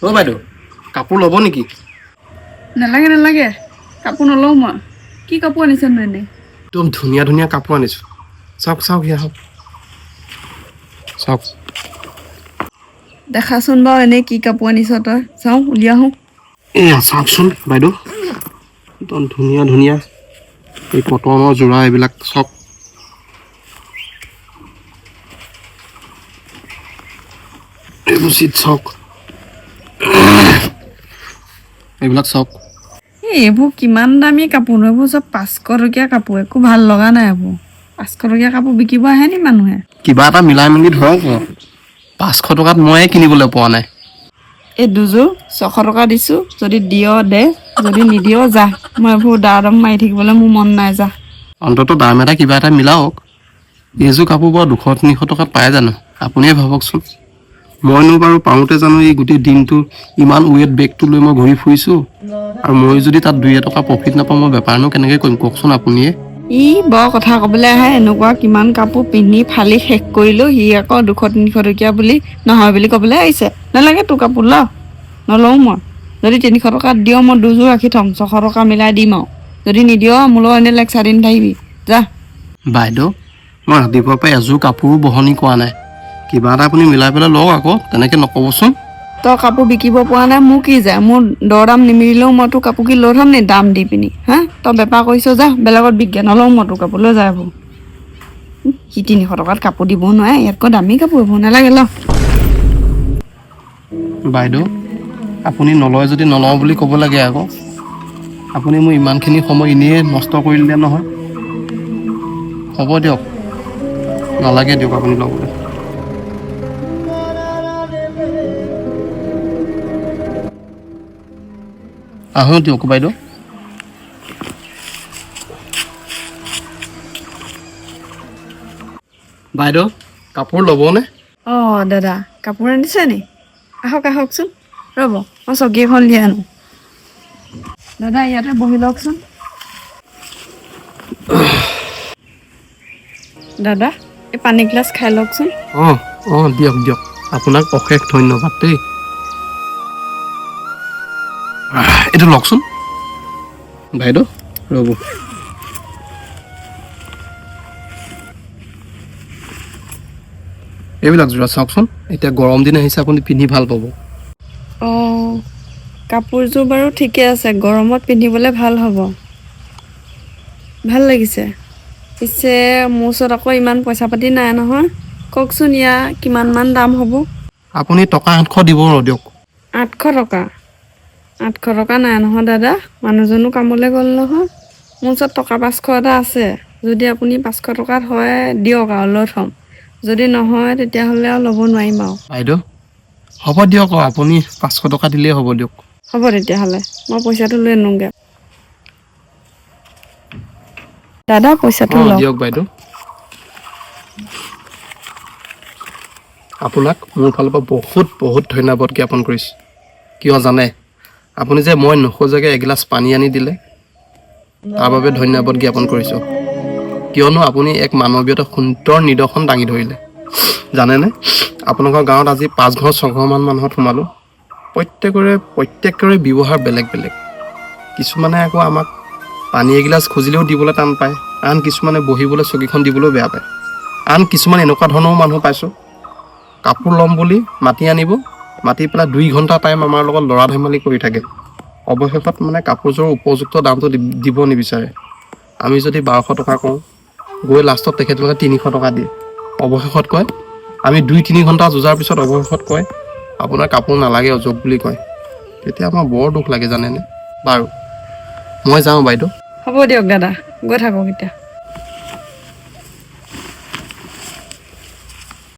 অ' বাইদেউ, কাপোৰ ল'ব নেকি? নালাগে নালাগে, কাপোৰ নলওঁ মই। কি কাপোৰ আনিছেনো এনেই? একদম ধুনীয়া ধুনীয়া কাপোৰ আনিছোঁ। চাওক চাওক, সেয়া চাওক চাওক। দেখাচোন বাৰু, এনেই কি কাপোৰ আনিছ তই, চাওঁ, উলিয়াহোঁ। এয়া চাওকচোন বাইদেউ, একদম ধুনীয়া ধুনীয়া এই কটনৰ যোৰা, এইবিলাক চাওক। এইবোৰ চিট চাওক, এইবিলাক চাওক। এই এইবোৰ কিমান দামী কাপোৰ নো? এইবোৰ চব 500 টকীয়া কাপোৰ, একো ভাল লগা নাই। এইবোৰ 500 টকীয়া কাপোৰ বিকিব আহে নি মানুহে? কিবা এটা মিলাই মেলি ধৰক আকৌ। 500 টকাত ময়ে কিনিবলৈ পোৱা নাই। এই দুযোৰ 600 টকা দিছোঁ, যদি দিয় দে, যদি নিদিয় যা। মই এইবোৰ দা দাম মাৰি থাকিবলৈ মোৰ মন নাই, যা। অন্ততঃ দাম এটা কিবা এটা মিলাওক। এইযোৰ কাপোৰ বাৰু 200-300 টকাত পায় জানো? আপুনিয়ে ভাবকচোন। মইনো বাৰু পাওঁতে জানো এই গোটেই দিনটো ইমান ৱেট বেগটো লৈ মই ঘূৰি ফুৰিছোঁ, আৰু মই যদি তাত 2 টকা প্ৰফিট নাপাওঁ, মই বেপাৰনো কেনেকৈ কৰিম কওকচোন আপুনিয়ে? ই বৰ কথা ক'বলৈ আহে। এনেকুৱা কিমান কাপোৰ পিন্ধি ফালি শেষ কৰিলোঁ, সি আকৌ 200-300 টকীয়া বুলি নহয় বুলি ক'বলৈ আহিছে। নালাগে তোৰ কাপোৰ, ল, নলওঁ মই। যদি 300 টকাত দিয় মই দুযোৰ ৰাখি থ'ম, 600 টকা মিলাই দিম আৰু। যদি নিদিয় মোৰ লগত এনেই লেকচাৰ দি নাথাকিবি, যা। বাইদেউ, মই ৰাতিপুৱাৰ পৰা এযোৰ কাপোৰো বহনি কৰা নাই। কিবা এটা আপুনি মিলাই পেলাই লওক আকৌ, তেনেকৈ নক'বচোন। তই কাপোৰ বিকিব পৰা নাই, মোৰ কি যায়? মোৰ দৰ দাম নিমিলিলেও মই তোৰ কাপোৰ কি লৈ থ'ম নি দাম দি পিনি? হা, তই বেপাৰ কৰিছ, যা বেলেগত বিকে। নলওঁ মই তোৰ কাপোৰ, লৈ যা এইবোৰ। সি 300 টকাত কাপোৰ দিব নোৱাৰে, ইয়াতকৈ দামী কাপোৰ এইবোৰ, নালাগে ল। বাইদেউ, আপুনি নলয় যদি নলওঁ বুলি ক'ব লাগে আকৌ। আপুনি মোৰ ইমানখিনি সময় এনেই নষ্ট কৰি দিলে নহয়। হ'ব দিয়ক, নালাগে দিয়ক আপুনি ল'বলৈ। আহোঁ দিয়ক বাইদেউ। বাইদেউ, কাপোৰ ল'বনে? অঁ দাদা, কাপোৰ আনিছে নি? আহক আহকচোন, ৰ'ব মই চকী এখন উলিয়াই আনো। দাদা ইয়াতে বহি লওকচোন। দাদা এই পানী গিলাচ খাই লওকচোন। অঁ অঁ, দিয়ক দিয়ক, আপোনাক অশেষ ধন্যবাদ দেই। এইটো লওকচোন বাইদেউ, ৰ'ব। এইবিলাক যোৰা চাওকচোন, এতিয়া গৰম দিন আহিছে, আপুনি পিন্ধি ভাল পাব। অঁ, কাপোৰযোৰ বাৰু ঠিকে আছে, গৰমত পিন্ধিবলৈ ভাল হ'ব, ভাল লাগিছে। পিছে মোৰ ওচৰত আকৌ ইমান পইচা পাতি নাই নহয়। কওকচোন ইয়াৰ কিমানমান দাম হ'ব? আপুনি টকা 800 দিব ৰ দিয়ক। 800 টকা? 800 টকা নাই নহয় দাদা, মানুহজনো কামলৈ গ'ল নহয়। মোৰ ওচৰত টকা 500 এটা আছে, যদি আপুনি 500 টকাত হয় দিয়ক আৰু লৈ থ'ম, যদি নহয় তেতিয়াহ'লে আৰু ল'ব নোৱাৰিম আৰু। বাইদেউ হ'ব দিয়ক, আপুনি 500 টকা দিলেই হ'ব দিয়ক। হ'ব তেতিয়াহ'লে, মই পইচাটো লৈ আনোগৈ। দাদা পইচাটো লওক। দিয়ক বাইদেউ। আপোনাক মোৰ ফালৰ পৰা বহুত বহুত ধন্যবাদ জ্ঞাপন কৰিছোঁ। কিয় জানে? আপুনি যে মই নোখোজাকৈ এগিলাচ পানী আনি দিলে, তাৰ বাবে ধন্যবাদ জ্ঞাপন কৰিছোঁ। কিয়নো আপুনি এক মানৱীয়তাৰ সুন্দৰ নিদৰ্শন দাঙি ধৰিলে। জানেনে, আপোনালোকৰ গাঁৱত আজি 5 ঘৰ 6 ঘৰমান মানুহত সোমালোঁ, প্ৰত্যেকৰে ব্যৱহাৰ বেলেগ বেলেগ। কিছুমানে আকৌ আমাক পানী এগিলাচ খুজিলেও দিবলৈ টান পায়, আন কিছুমানে বহিবলৈ চকীখন দিবলৈও বেয়া পায়, আন কিছুমান এনেকুৱা ধৰণৰো মানুহ পাইছোঁ, কাপোৰ ল'ম বুলি মাতি আনিব, মাতি পেলাই 2 ঘণ্টা টাইম আমাৰ লগত ল'ৰা ধেমালি কৰি থাকে। অৱশেষত মানে কাপোৰযোৰৰ উপযুক্ত দামটো দিব নিবিচাৰে। আমি যদি 1200 টকা কওঁ, গৈ লাষ্টত তেখেতলোকে 300 টকা দিয়ে। অৱশেষত কয়, আমি 2-3 ঘণ্টা যুঁজাৰ পিছত অৱশেষত কয় আপোনাৰ কাপোৰ নালাগে অযোগ বুলি কয়। তেতিয়া আমাৰ বৰ দুখ লাগে জানেনে। বাৰু মই যাওঁ বাইদেউ। হ'ব দিয়ক দাদা, গৈ থাকক এতিয়া।